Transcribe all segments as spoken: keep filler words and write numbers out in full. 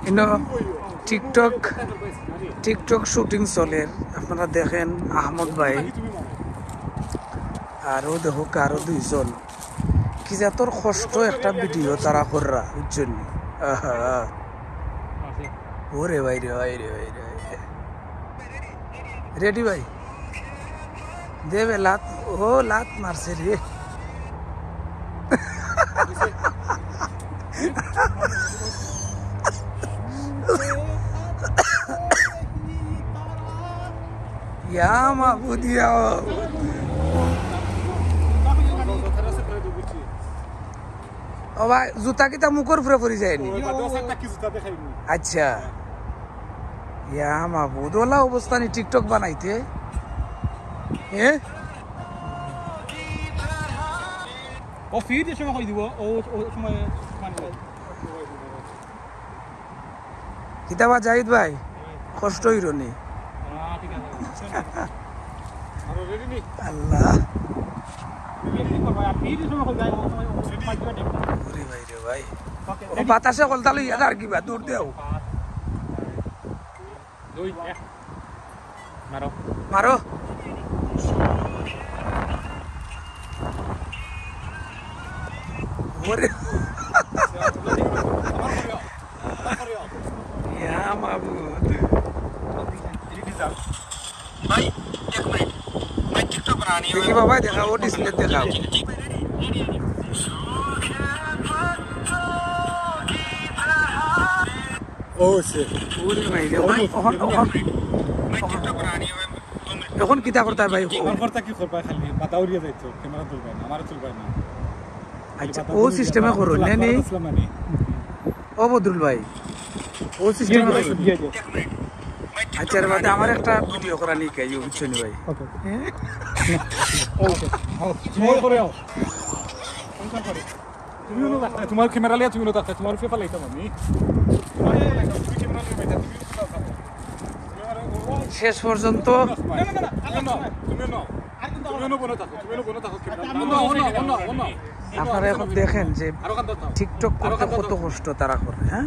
ইনো TikTok, TikTok shooting চলের। আপনারা দেখেন আহমদ ভাই, আরো দেখো কারো দুইজন। কি জাতর কষ্ট একটা ভিডিও তারা কররা, বুঝছইন নি? আহা। ওরে ভাই রে, ভাই রে, ভাই রে, ভাই রে। রেডি ভাই? দে বে লাত, ও লাত মারছে রে। ইয়া মাবুদ, ইয়া মাবুদ। ও ভাই, জুতা কিতা মুখর উপরে পড়ি যায়নি? আচ্ছা। ইয়া মাবুদ, ওলা অবস্থা নি টিকটক বানাইতে। হ্যাঁ? ও ফির যে সময় কই দিব, ও, ও সময় মানে কিতাবা জাহিদ ভাই, কষ্ট অইরো নি? আল্লাহ। ওরে ভাই রে ভাই। ও বাতাসে কলতা লইয়া আর কিবা দৌড় দেও। দুই, এক। মারো। মারো। ওরে। ইয়া মাবুদ। ভাই, এক মিনিট। ভাই, টিকটক বানানি দেখি বাবা, দেখাও, ডিসপ্লে দেখাও। ও, সে। ওরে ভাই রে, অখন, অখন, অখন, অখন কিতা করতায় ভাই? অখন করতা কি করবা? খালি মাথা উড়িয়া যাইতো, ক্যামেরা তুলবা না, আমারে তুলবা না। আচ্ছা, ও সিস্টেমে করো, নে, নে। ও বদরুল ভাই, ও সিস্টেমে করো। আচ্ছা, এর বাদে আমার একটা ভিডিও করা নিয়ে গেল, বুঝছো নি ভাই? ওকে। হ্যাঁ? ওকে। ওকে। তুমিও না থাকতে, তোমার ক্যামেরা লিয়া তুমিও না থাকতে, তোমার ফেফা লাইতাম আমি। শেষ পর্যন্ত তুমিও না, তুমিও না, তুমিও না বনে থাকো, তুমিও না বনে থাকো, ক্যামেরা। অন্য, অন্য, অন্য, অন্য। আপনারা এখন দেখেন যে টিকটক করতে কত কষ্ট তারা করে, হ্যাঁ?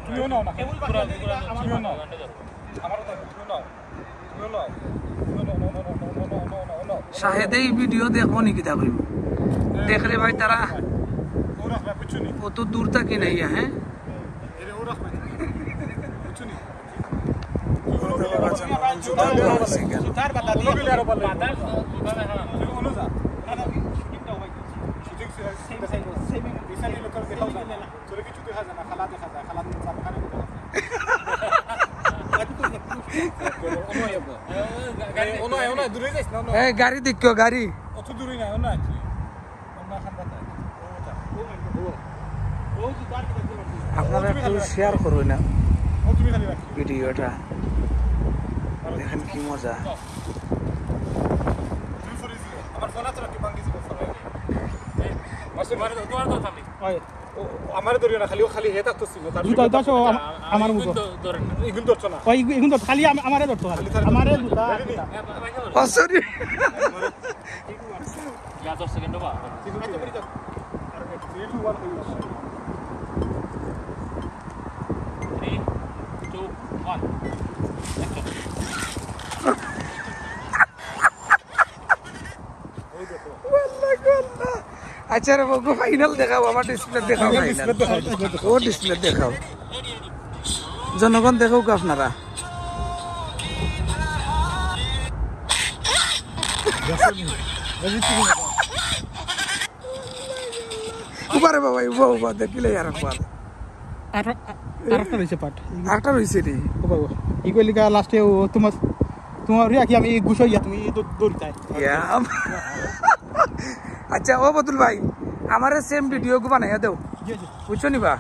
তুমিও না, তুমিও না। শাহেদে ই ভিডিও দেখবো নি কিতা কইব? দেখলে ভাই তারা অত দূর থাকি নাই, হ্যাঁ? এই, গাড়ি দেখিও, গাড়ি। আপনারা একটু শেয়ার করবেন না ভিডিওটা, দেখেন কি মজা। আমারে ধরিও না, খালি ও খালি হে থাকতো ছিল, তার জুতা, জুতা সহ আম-, আমার মতো। ইগুন ধরতো না। ওই ইগু-, ইগুন ধরতো, খালি আম-, আমারে ধরতো, খালি। খালি তার আমারে জুতা। ও, সরি। ইয়া, দশ সেকেন্ড বা। Three, two, one, action। আচ্ছা রে বগু, ফাইনাল দেখাও, আমার ডিসপ্লে দেখাও, ফাইনাল। ও ডিসপ্লে দেখাও, জনগণ দেখুক আপনারা। উবারে বাবা, উবা, উবা, দেখিলে আর একবার। আরো, আ-, আরেকটা রইছে পার্ট। আরেকটা রইছে রে। ও বাবা, ইগো লিগা লাস্টে ও তোমার, তোমার রিয়া কি আমি ঘুষ হইয়া তুমি দৌ-, দৌড়িতায়। ইয়া। আচ্ছা, ও বদুল ভাই, আমারে সেম ভিডিও গু বানাইয়া দেও। জি, জি। বুঝছো নি বা?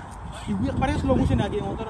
ইগু একবারে স্লো মোশন আগে, ওদের